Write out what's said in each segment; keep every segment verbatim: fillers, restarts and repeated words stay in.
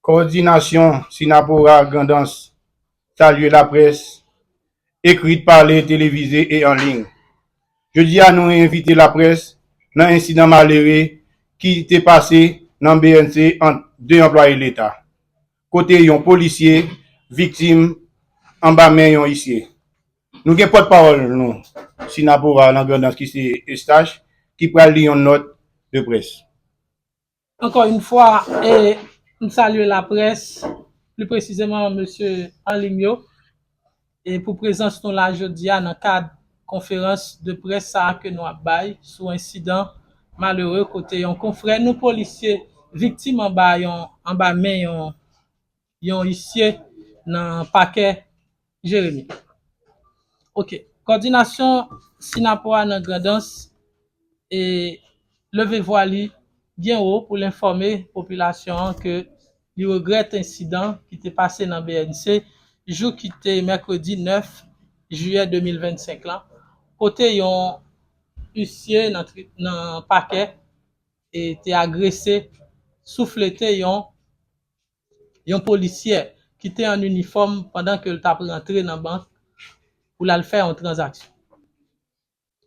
Kowòdinasyon Sinapora Grandans salye laprès, ekrit, pale, televize e an liy. Jodi a, nou envite laprès nan ensidan malere ki te pase nan B N C ant de anplwaye Leta, kote yon polisye viktim anba men yon isye. Nou gen pòtpawòl nou, Sinapora nan Grandans, ki se Eustache, ki pral li yon nòt de près. Encore une fois, e m salye laprès, pli presizeman mesye an liy yo, e pou prezans nou la jodi a nan kad konferans de près sa a ke nou ap bay sou ensidan malere kote yon konfrè nou polisye viktim anba yon anba men yon yon isye nan pakè Jeremi. Ok. Kòdinasyon Sinapora nan Grandans e leve vwa li byen wo pou l enfòme popilasyon an ke li regrèt ensidan ki te pase nan B N C jou ki te mèkredi nèf jiyè de mil vennsenk lan, kote yon isye nan, tri- nan pakè e te agrese, souflete yon yon polisyè ki te an inifòm pandan ke l t ap rantre nan bank pou l al fè yon tranzaksyon.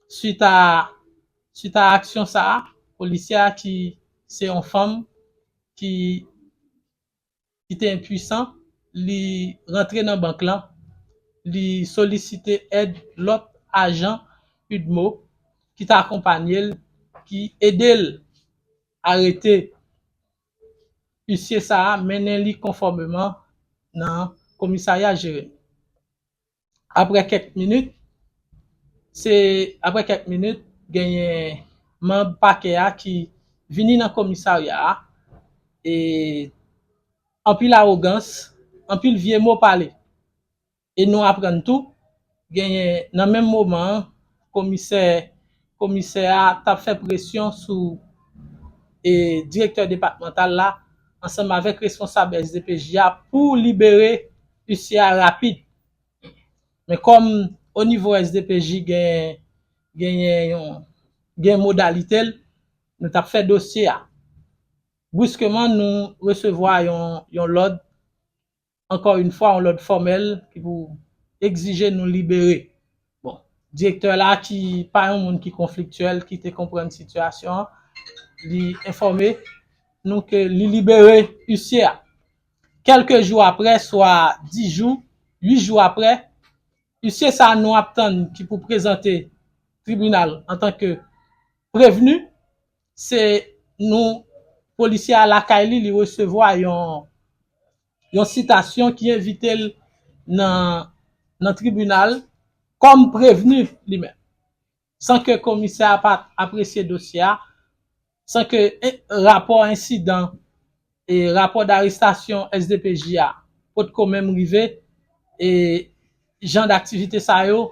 Swit a swit a aksyon sa a, polisyè a ki se yon fanm ki ki te enpwisan, li rantre nan bank lan, li solisite èd lòt ajan UDMO ki t akonpanye l, ki ede l arete isye sa a, mennen li konfòmeman nan komisarya Jeremi. Apre kèk minit, se apre kèk minit, genyen manm pakè a ki vini nan komisarya a e anpil awogans, anpil vye mo pale. E nou aprann tou, genyen nan menm moman an, komisè komisè a t ap fè presyon sou e, direktè depatmantal la ansanm avèk responsab S D P J a pou libere isye a rapid. Men kòm o nivo S D P J gen genyen yon gen modalite l, nou t ap fè dosye a. Briskeman nou resevwa yon yon lòd ankò yon fwa yon lòd fòmèl ki pou egzije nou libere. Bon, direktè la ki pa yon moun ki konfliktyèl, ki te konprann sitiyasyon an, li enfòme nou ke li libere isye a. Kèlke jou apre, swa dis jou, uit jou apre, isye sa a nou ap tann ki pou prezante tribinal antanke prevni, se nou polisye a lakay li, li resevwa yon yon sitasyon ki envite l nan nan tribinal kòm prevni li menm, san ke komisè a pa t apresye dosye a, san ke rapò ensidan e rapò darestasyon S D P J a potko menm rive, e jan daktivite sa yo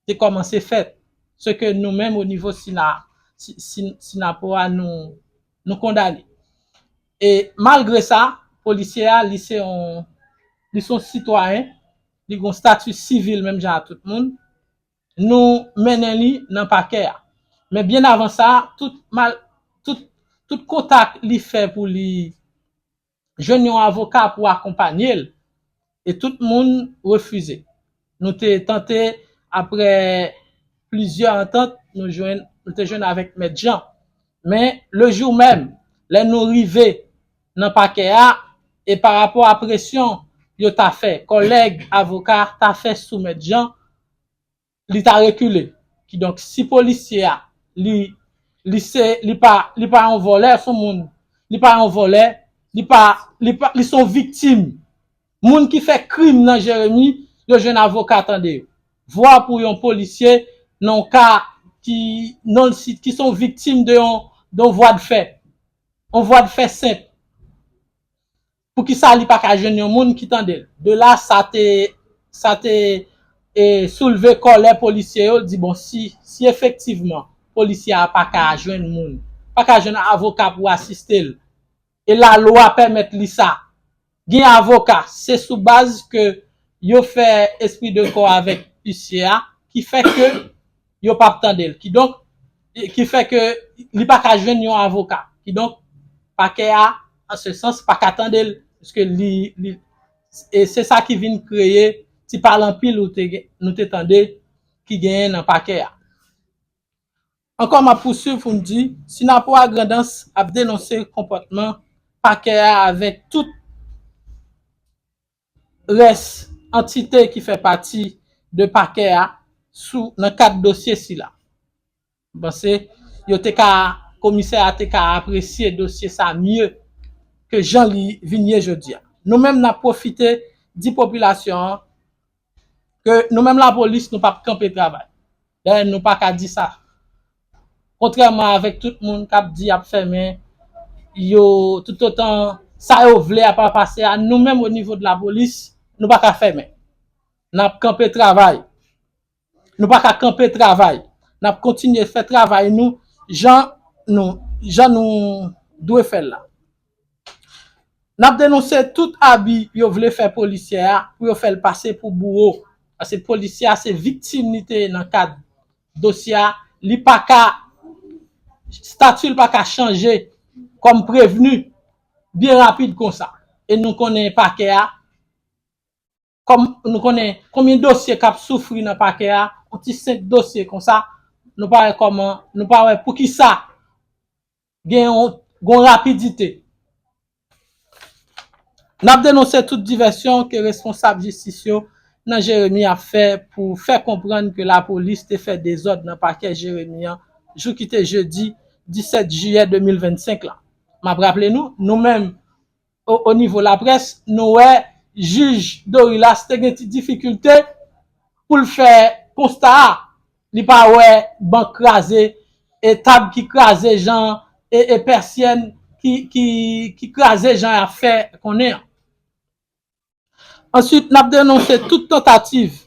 te kòmanse fèt, se ke nou menm o nivo Sina, Sinapo a nou nou kondane. E malgre sa, polisye a li se yon li se yon sitwayen, li gen yon stati sivil menm jan a tout moun, nou mennen li nan pakè a. Men byen avan sa, tout mal tout tout kontak li fè pou li jwenn yon avoka pou akonpanye l, e tout moun refize. Nou te tante, apre plizyè antant, nou jwenn nou te jwenn avèk mèt Jan. Men lejou menm, lè nou rive nan pakè a, e parapò a presyon yo ta fè, kòlèg avoka ta fè sou mèt Jan, li ta rekile. Kidonk, si polisye a, li li se li pa li pa yon vòlè, se yon moun, li pa yon vòlè, li pa li pa li se yon viktim. Moun ki fè krim nan Jeremi, yo jwenn avoka tande yo. Vwa pou yon polisye nan yon ka ki nan ki se yon viktim de yon de yon vwa de fè. Yon vwa de fè senp. Poukisa li pa ka jwenn yon moun ki tande l? De la sa te sa te e, soulve kòlè polisye yo, di bon si si efektivman polisye a pa ka jwenn moun, pa ka jwenn avoka pou asiste l, e lalwa pèmèt li sa, gen avoka, se sou baz ke yo fè espri de kò avèk isye a ki fè ke yo p ap tande l. Kidonk, ki fè ke li pa ka jwenn yon avoka. Kidonk, pakè a an se sans, pa ka tande l, paske li, li, e se sa ki vin kreye ti pale anpil ou te, nou te tande ki genyen nan pakè a. Ankò, m ap pouswiv pou m di, Synapoha Grandans ap denonse konpòtman pakè a avèk tout rès antite ki fè pati de pakè a sou, nan kad dosye sila. M panse yo te ka, komisè a te ka apresye dosye sa mye ke jan li vin ye jodi a. Nou menm, n ap pwofite di popilasyon an ke nou menm lapolis, nou p ap kanpe travay. Dayè, nou pa ka di sa. Kontrèman avèk tout moun k ap di y ap fèmen, yo, toutotan sa yo vle a pa pase a, nou menm o nivo de lapolis, nou pa ka fèmen. N ap kanpe travay. Nou pa ka kanpe travay. N ap kontinye fè travay nou jan nou, jan nou dwe fè l la. N ap denonse tout abi yo vle fè polisye a pou yo fè l pase pou bouwo. Paske polisye a se viktim li te ye nan kad dosye a. Li pa ka, stati l pa ka chanje kòm prevni byen rapid konsa. E nou konnen pakè a, kòm nou konnen konbyen dosye k ap soufri nan pakè a, yon ti senp dosye konsa, nou pa wè kòman, nou pa wè poukisa gen yon, gen yon rapidite. N ap denonse tout divèsyon ke responsab jistis yo nan Jeremi ap fè pou fè konprann ke lapolis te fè dezòd nan pakè Jeremi an, jou ki te jedi disèt jiyè de mil vennsenk la. M ap raple nou, nou menm, o, o nivo laprès, nou wè jij Dorilas te gen ti difikilte pou l fè konsta a. Li pa wè bank kraze, e tab ki kraze jan, e, e pèsyèn ki, ki, ki kraze jan y ap fè konnen an. Answit, n ap denonse tout tantativ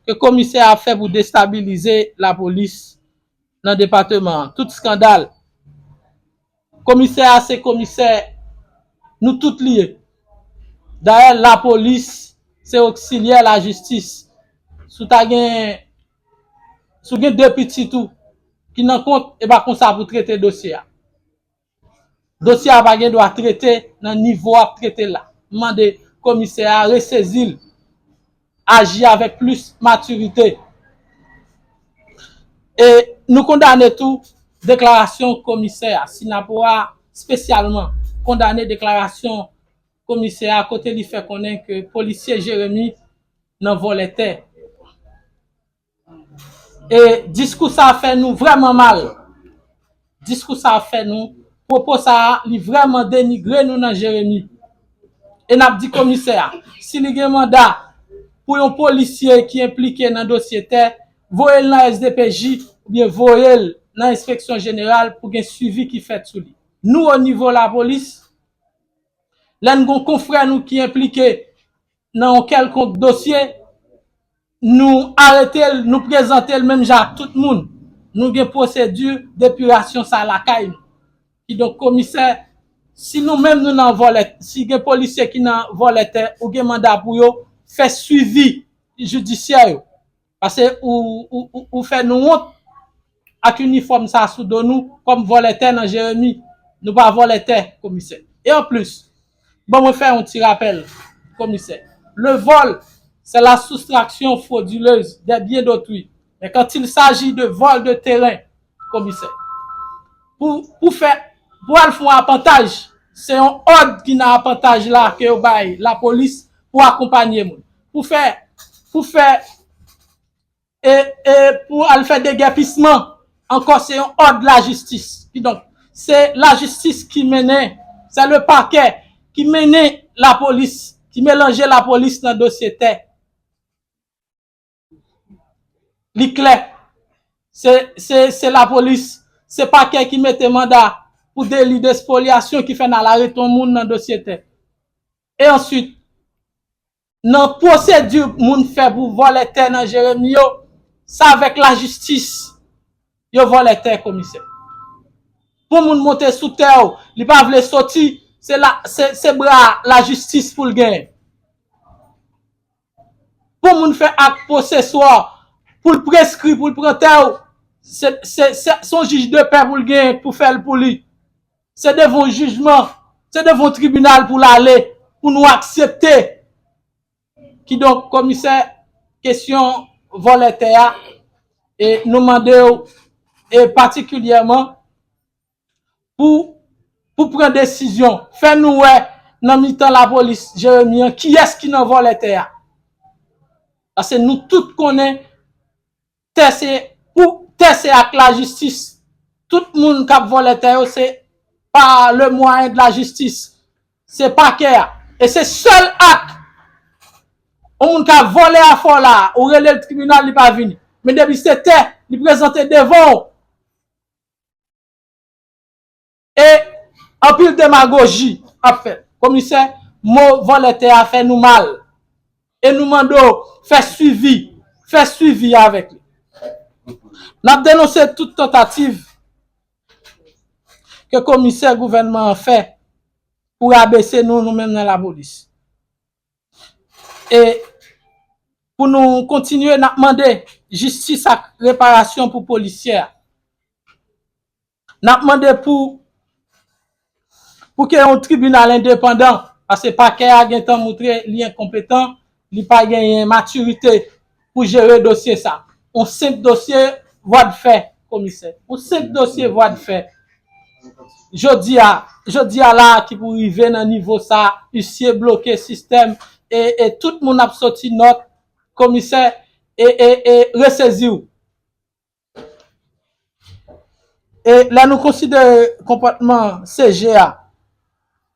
ke komisè a ap fè pou destabilize lapolis nan depatman an. Tout eskandal. Komisè a se komisè nou tout li ye. Dayè, lapolis se oksilyè lajistis. Si w ta gen, si w gen de pitit ou ki nan kont, e pa konsa pou trete dosye a. Dosye a pa gen dwa trete nan nivo ap trete l la. M mande komisè a resezi l, aji avèk plis matirite. E nou kondane tou deklarasyon komisè a. Synapoha espesyalman kondane deklarasyon komisè a kote li fè konnen ke polisye Jeremi nan vòlè tè. E diskou sa a fè nou vrèman mal. Diskou sa a fè nou, pwopo sa a, li vrèman denigre nou nan Jeremi. E n ap di komisè a, si li gen manda pou yon polisye ki enplike nan dosye tè, voye l nan S D P J oubyen voye l nan enspeksyon jeneral pou gen swivi ki fèt sou li. Nou, o nivo lapolis, lè n gen yon konfrè nou ki enplike nan yon kèlkonk dosye, nou arete l, nou prezante l menm jan ak tout moun. Nou gen pwosedi depirasyon sa lakay nou. Kidonk, komisè, si nou menm nou nan vòlè, si gen polisye ki nan vòlè tè, ou gen manda pou yo fè swivi jidisyè yo. Paske ou, ou, ou, ou fè nou wont ak inifòm sa sou do nou kòm vòlè tè nan Jeremi. Nou pa vòlè tè, komisè. E anplis, ban mwen fè yon ti rapèl, komisè. Le vol, c'est la soustraction frauduleuse des biens d'autrui. Mais quand il s'agit de vol de terrain, komisè, pou, pou fè, pou al fè yon apantaj, se yon òd ki nan apantaj la ke yo bay lapolis pou akonpanye moun. Pou fè, pou fè e, e pou al fè degèpisman, ankò se yon òd lajistis. Kidonk, se lajistis ki mennen, se le pakè ki mennen lapolis, ki melanje lapolis nan dosye tè. Li klè. Se, se, se lapolis, se pakè ki mete manda pou deli despolyasyon ki fè n al arete yon moun nan dosye tè. E answit, nan pwosedi moun fè pou vòlè tè nan Jeremi yo, se avèk lajistis yo vòlè tè, komisè. Pou moun monte sou tè w, li pa vle soti, se la, se, se bra lajistis pou l genyen. Pou moun fè ak poseswa, pou l preskri, pou l pran tè w, se, se, se, se yon jij de pè pou l genyen pou fè l pou li. Se devan yon jijman, Se devan yon tribinal pou l ale, pou nou aksepte. Kidonk, komisè, kesyon vòlè tè a, e nou mande w, e patikilyèman, pou, pou pran desizyon. Fè nou wè nan mitan lapolis Jeremi an, kiyès ki nan vòlè tè a. Paske nou tout konnen tè se, pou tè se ak lajistis. Tout moun k ap vòlè tè yo, se pa le mwayen de lajistis. Se pakè a. E se sèl ak yon moun ka vòlè afè w la, ou rele l tribinal, li pa vini. Men depi se tè, li prezante devan w. E anpil demagoji ap fèt. Komisè, mo vòlè tè a fè nou mal. E nou mande w fè swivi, fè swivi avèk li. N ap denonse tout tantativ ke komisè gouvènman an fè pou rabese nou, nou menm nan lapolis. E pou nou kontinye, n ap mande jistis ak reparasyon pou polisyè a. N ap mande pou, pou ke yon tribinal endepandan, paske pakè a gentan moutre li enkonpetan, li pa genyen matirite pou jere dosye sa. Yon senp dosye vwa de fè, komisè. Yon senp dosye vwa de fè. Jodi a, jodi a la ki pou rive nan nivo sa, isye bloke sistèm e, e tout moun ap soti nòt, komisè, e, e, e resezi w. E lè nou konsidere konpòtman C G a,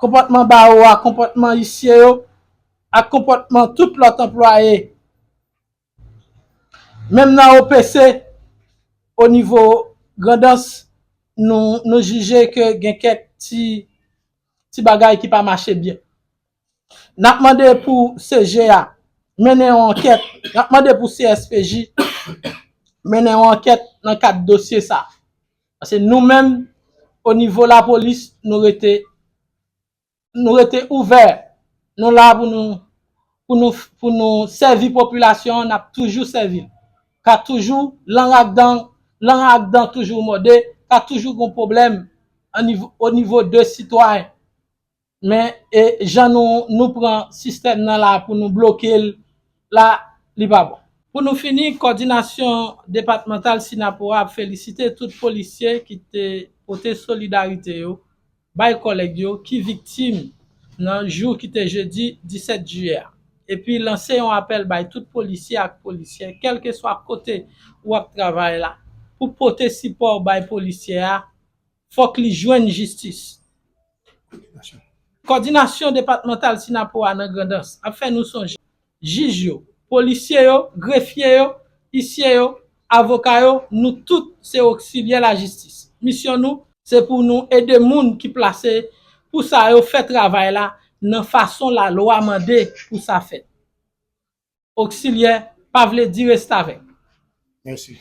konpòtman bawo a, konpòtman isye yo, ak konpòtman tout lòt anplwaye, menm nan O P C, o nivo Grandans, nou, nou jije ke gen kèk ti, ti bagay ki pa mache byen. N ap mande pou C G a mennen yon ankèt. N ap mande pou C S P J mennen yon ankèt nan kad dosye sa. Paske nou menm, o nivo lapolis, nou rete, nou rete ouvè. Nou la pou nou, pou nou, pou nou sèvi popilasyon an, n ap toujou sèvi l. Ka toujou, lang ak dan, lang ak dan toujou mòde, ka toujou gon pwoblèm an nivo, o nivo de sitwayen. Men, e, jan nou, nou pran sistèm nan la pou nou bloke l la, li pa bon. Pou nou fini, kòdinasyon depatmantal Synapoha ap felisite tout polisye ki te pote solidarite yo bay kòlèg yo ki viktim nan jou ki te jedi disèt jiyè a, epi lanse yon apèl bay tout polisye ak polisyè, kèlkeswa kote ou ap travay la, pou pote sipò bay polisye a, fòk li jwenn jistis. Kòdinasyon depatmantal Synapoha nan Grandans ap fè nou sonje jij yo, polisye yo, grefye yo, isye yo, avoka yo, nou tout se oksilyè lajistis. Misyon nou, se pou nou ede moun ki plase pou sa yo fè travay la nan fason lalwa mande pou sa fèt. Oksilyè pa vle di restavèk. Mèsi.